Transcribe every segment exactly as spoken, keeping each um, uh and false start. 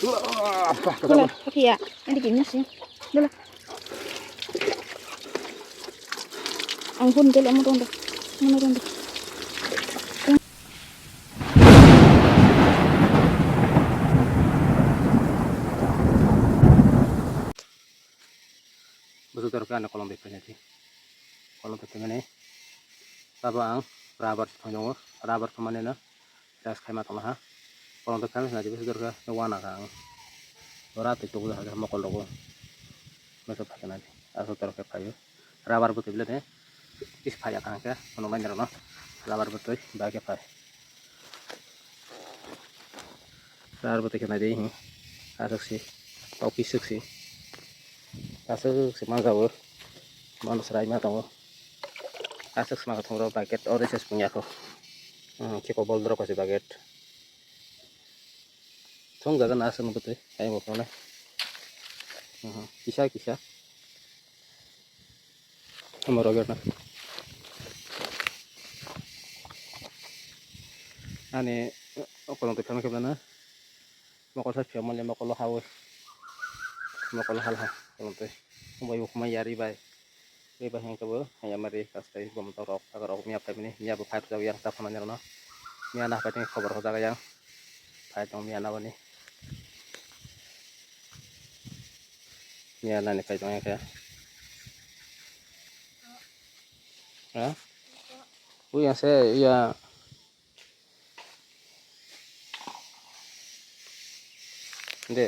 Dole, papiya, adi gini sih. Dole. Ang pun dole, mau dong deh. Mau dong deh. Bwswk dorkhe ani kolom bai phainai di. Kolom bai phaimani. Tabo ang rubber thumui tongo. Rubber thumani no test khaima tonglaha. Kolom bai phaimani swnai di bwswk dorkhe wana kha ang. Ora twi tubu hakhe mokol rogo. Bwswk phaikha nai di. Aswk dorkhe phaio. Rubber bwtwi belai de. Kis phaiya kha hwnkhe phunuknai nirokno. Rubber bwtwi bai khe phai. Rubber bwtwi khe nai di, hmm. Aswk si. Tokiswk si. Aswk si manjabo. Mano swrai ma tongo. Aswk si ma thung rok bucket oro se sung ya kho. Hmm, khe kobol drop kasi bucket. Thung jaga na aswk bwtwi. Ai bo phone. Hmm, kisa kisa. Omo rok na. Ani okolong twi phano khe na. Mokol sa phiya mole mokol hawi. Mokol hal ha kolong twi. Omo bai bo khumai yari bai. Ri bai hang kebo ya mari kastai bom to rok tak rok miya phai bini miya bo phai jak yang ta phano nirno. Miya na phai tini khobor hojak yang. Phai tong miya na bani. Miya nani phai tong ya khe. Ha? Ui ase ya. De,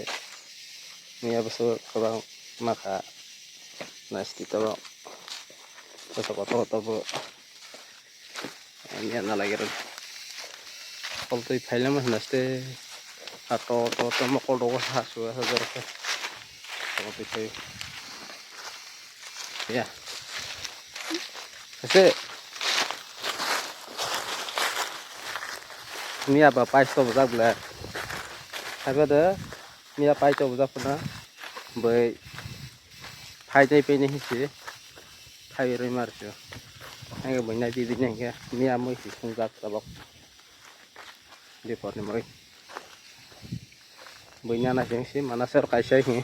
miya bwswk kwbang makha nasti tabo bwswk kotor kotor bo miya na lagi rw. Koltwi phailama hwnaste ha to to to mokol rogo ha su ha jorokhe koltwi phai ya. Ese. Miya ba pais to bujak ble. Sabo de miya pais to bujak na. Bai phai dai pene hisi. Phai roi mar su. Ang bai nai di di nang ke miya moi si sung jak tabok. Di por ni moi. Bai na na jeng si mana ser kaisa hi.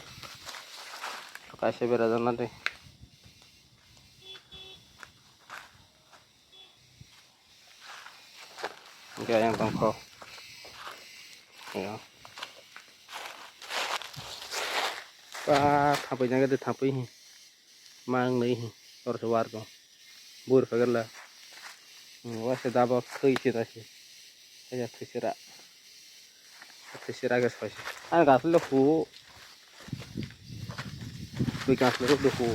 Kaisa bera jana de. Hingke ayang tongkho. Yo. Pa thapui jang de thapui hi. Mang nei hi. Tor se war ko. Bur phagar la. Hmm, wa se dabo thui se da se. Aja thui se ra. Thui se ra ga soi se. Ang gas le hu. Bui gas le hu.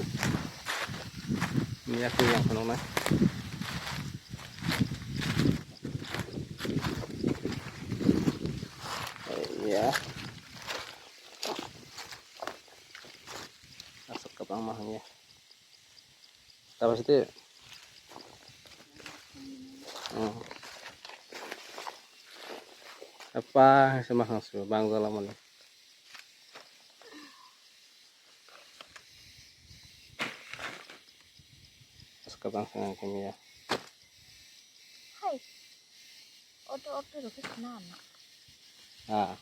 Ni aku yang kono na. Ya. Asok kabang mah ya. Tapos itu. Hmm. Apa sih mah su bang dalam mana? Asok kabang sangat kami ya. Hai. Auto auto rokhe khna na. Ah.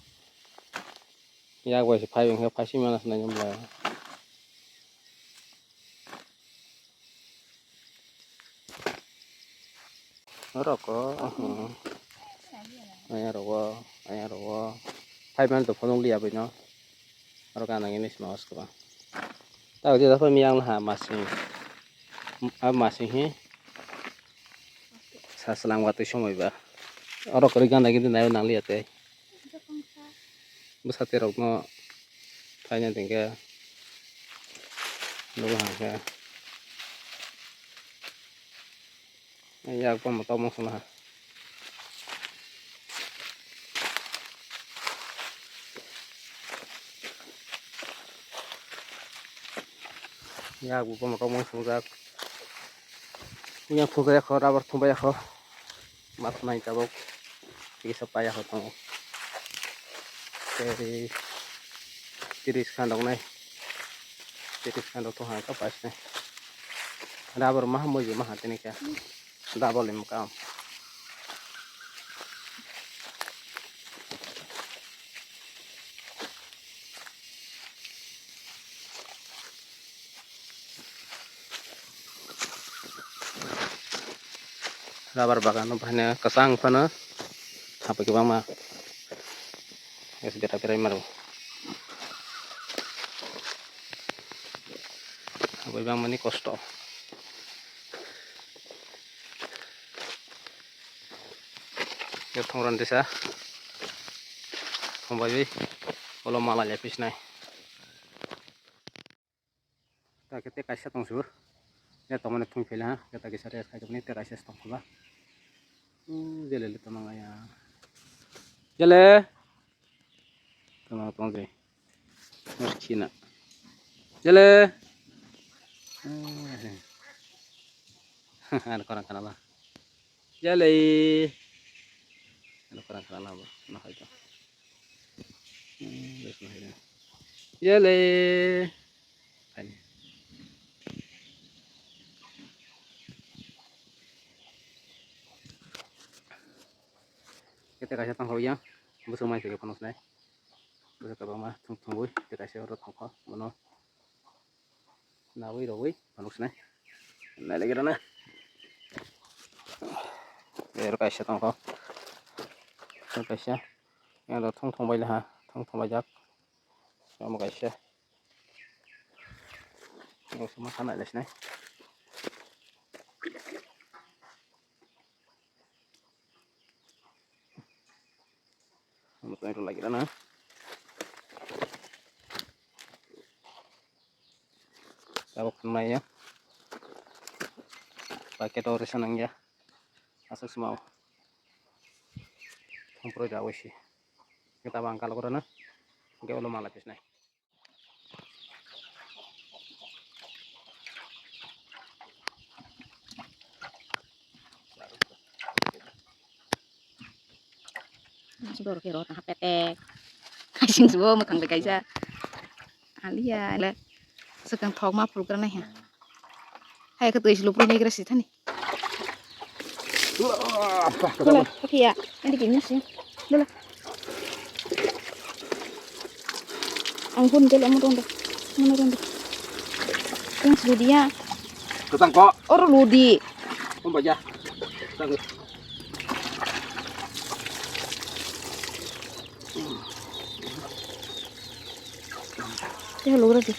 Yak bai se phai wngkhe phai sima na sinai jom lai. Roko, hmm. Aya roko, aya roko. Phai man to phonok liya bai no. Aro kana ngini sima osko. Ta dia dapat miyang ha masing. A masing he. Sa selang watui somoi ba. Oro kwrwi gana gini nayo nang liya tei. Bwsate rokno phaina tengkhe. Nugo hangkhe. Yak bo motom wng songha. Yak bo motom wng songjak. Yang thungjak kho, rubber thumbai kho. Mas nai tabok. Kisa paya kho tongo. Tei tiris khan rok nai. Tiris khan rok thung hang kha pais nai. Rubber maha muibi maha tini khe. Double income. Rubber bagan no bahai no kwchang phano hapai kwbangma. Yes, bera berai maro. Hapai bangmani kosto. Yo thongron disa. Thongbai bai. Olo mala lepis nai. Ta khe tei kaisa tong sibur. Ya tongmani thung phila ha. Ya ta kisa rest khai tongmani tei kaisa tong phila. Hmm, jele le tong ya. Jele. Tong tong je. Mas khina. Jele. Ano korang kana ba. Jele. Ano korang kana ba. Ano hai to. Hmm, bes na hai. Jele. Ani. Kete kaisa tong hoya. Busuk mai se phano snai. Busuk kabang ma thung thung bui. Kete kaisa oro thong kho. Bono. Nawi rogwi phano snai. Nai lagi rana. Ero kaisa tong kho. Ero kaisa. Ero thong thong bai laha. Thong thong bai jak. Omo kaisa. Omo sama sana lesnai. Omo tong lagi na. Tabuk nai ya. Paket ori sanang ya. Asuk semau. Kompro da wisi. Kita bangkal korana. Oke, ulo mala pisnai. Borok khe rot ha petek. Haising subo mwkhang bai kaisa. Alia le. Swkang thok ma phulkra nai ha. Hai khe twi slu pui nai gra si thani. Wah, wah, wah, wah. Dole, pakai ya. Ini gini sih. Dole. Ang pun dole, mau ronda. Mau ronda. Yang slu dia. Ketang kok. Oro ludi. Om baja. Ketang. Teh, lura di.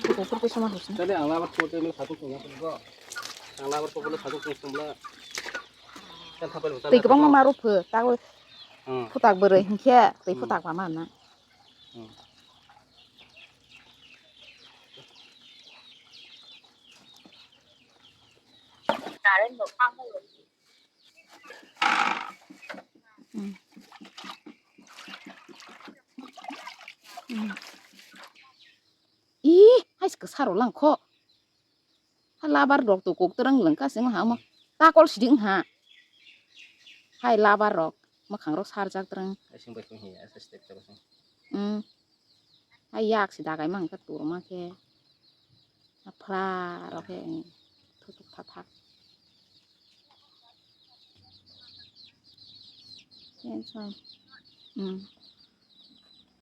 Kupur ke sama harusnya. Tadi ang labar kuat ini satu punya pun kok. Ang labar kuat ini satu punya sebelah. Kan sampai besar. Tei kwbangma maru pho, tabo. Hmm. Phutak bwrwi hinkhe tei phutak ba mana. Hmm. Hmm. Hmm. Ih, hai se kwsa rw lang kho. Ha labar rok to kok twrwng lwng ka se wngha omo. Takol sidi wngha. Hai labar rok mwkhang rok sarjak twrwng. Asing bai kung hi asa step ta basing. Hmm. Hai yak se dagai mang ka tur ma khe. Aphra rok khe, hmm, thutuk thathak. Tension. Hmm.